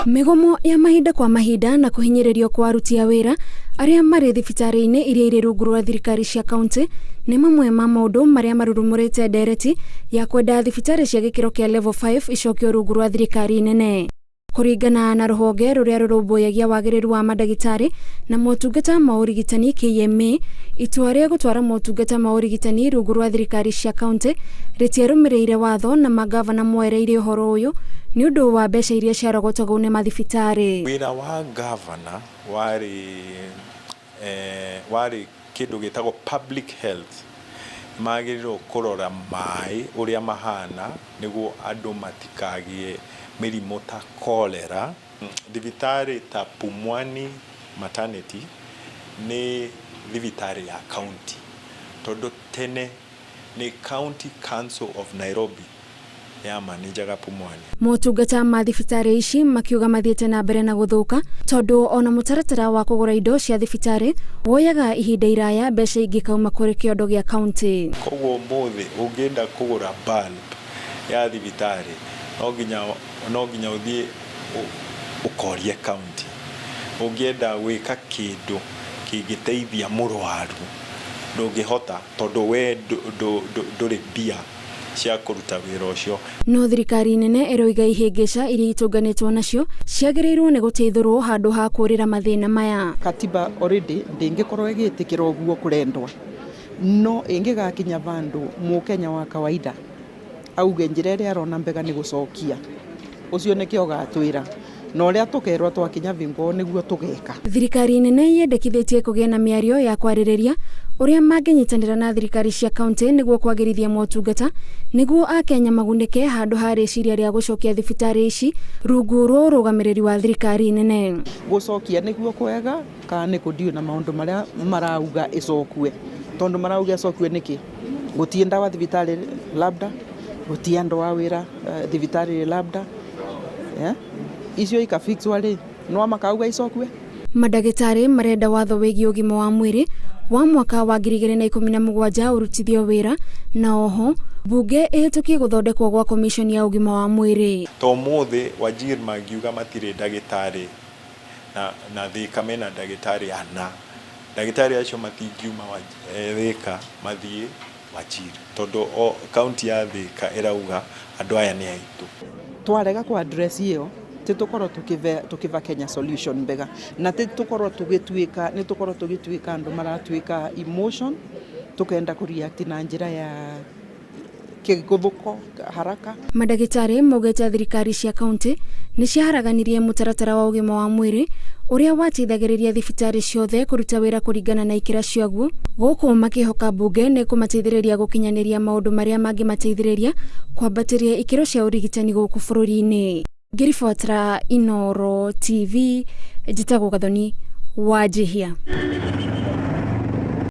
Mĩgomo ya mahinda kwa mahinda na kũhinyĩrĩrio kwa aruti a wĩra arĩa marĩ thibitarĩ-inĩ iria irĩ rungu rwa thirikari cia kaunti nĩ mamwe ma maũndũ marĩa marurumũrĩte ndereti ya kwenda thibitarĩ cia gĩkĩro kĩa level 5 icokio rungu rwa thirikari nene. Kũringana na rũhonge rũrĩa rũrũmbũyagia wagĩrĩru wa mandagĩtarĩ na motungata ma ũrigitani KMA, itua rĩa gũtwara motungata ma ũrigitani rungu rwa thirikari cia kaunti rĩtiarũmĩrĩire watho na mangavana moereire ũhoro ũyũ nĩ ũndũ wa mbeca iria ciarogotagwo nĩ mathibitarĩ. Wĩra wa ngavana warĩ warĩ kĩndũ gĩtagwo public health, magĩrĩirwo kũrora maĩ ũrĩa mahana nĩguo andũ matikagĩe mĩrimũ ta cholera. Thibitarĩ ta Pumwani Maternity nĩ thibitarĩ ya county tondũ tene nĩ County Council of Nairobi ya manĩjaga Pumwani. Motungata ma thibitarĩ ici makiuga mathiĩte na mbere na gũthũka tondũ ona mũtaratara wa kũgũra indo cia thibitarĩ woyaga ihinda iraya mbeca ingĩkauma kũrĩ kĩondo gĩa kaunti. Koguo ũmũthĩ ũngĩenda kũgũra bulb ya thibitarĩ no nginya ũthiĩ ũkorie county. Ũngĩenda gwĩka kĩndũ kĩngĩteithia mũrwaru ndũngĩhota tondũ we ndũrĩ mbia cia kũruta wĩra ũcio. No thirikari nene ĩroiga ihĩngĩca iria itũnganĩtwo nacio ciagĩrĩirwo nĩ gũteithũrwo handũ ha kũũrĩra mathĩna maya. Katiba already ndĩngĩkorwo ĩgĩtĩkĩra ũguo kũrendwa, no ĩngĩgakinya vandũ mũkenya wa kawaida auge njĩra ĩrĩa arona mbega nĩ gũcokia, ũcio nĩkĩo ũgatwĩra na ũrĩa tũkerwo twakinya vingo nĩguo tũgeka. Thirikari nene yendekithĩtie kũgĩa na mĩario ya kwarĩrĩria ũrĩa mangĩnyitanĩra na thirikari cia kaunti nĩguo kwagĩrithia motungata nĩguo akenya magunĩke handũ ha rĩciria rĩa gũcokia thibitarĩ ici rungu rwa ũrũgamĩrĩri wa thirikari nene. Gũcokia nĩguo kwega kana nĩ kũndiũ na maũndũ marĩa marauga ĩcokue, tondũ marauga ĩcokue nĩkĩ? Gũtirĩ ndawa thibitarĩ labda, gũtirĩ andũ a wĩra thibitarĩ labda, yeah? Icio ikafixwa rĩ, no makauga icokue. Mandagĩtarĩ marenda watho wĩgiĩ ũgima wa mwĩrĩ wa mwaka wa 2017 ũrutithio wĩra na oho bunge ĩhĩtũkie gũthondekwo gwa commission ya ũgima wa mwĩrĩ. Ta ũmũthĩ Wajir mangiuga matirĩ ndagĩtarĩ na Thika mena ndagĩtarĩ ana, ndagĩtarĩ acio matingiuma Thika mathiĩ Wajir tondũ o kaunti ya Thika ĩrauga andũ aya nĩ aitũ. Twarega ku address ĩyo tĩtũkorwo tũkĩva Kenya solution mbega na tĩtũkorwo tũgĩtuĩka nĩ tũkorwo tũgĩtuĩka andũ maratuĩka emotion tukenda kũ react na njĩra ya kĩgũthũko haraka. Mandagĩtarĩ maugĩte thirikari cia kaunti nĩ ciaharaganirie mũtaratara wa ũgima wa mwĩrĩ ũrĩa wateithagĩrĩria thibitarĩ ciothe kũruta wĩra kũringana na ikĩra ciaguo, gũkũ makĩhoka mbunge nĩ kũmateithĩrĩria gũkinyanĩria maũndũ marĩa mangĩmateithĩrĩria kwambatĩria ikĩro cia ũrigitani gũkũ bũrũri-inĩ. Ngĩribotera Inooro TV, njĩtagwo Gathoni Wanjihia.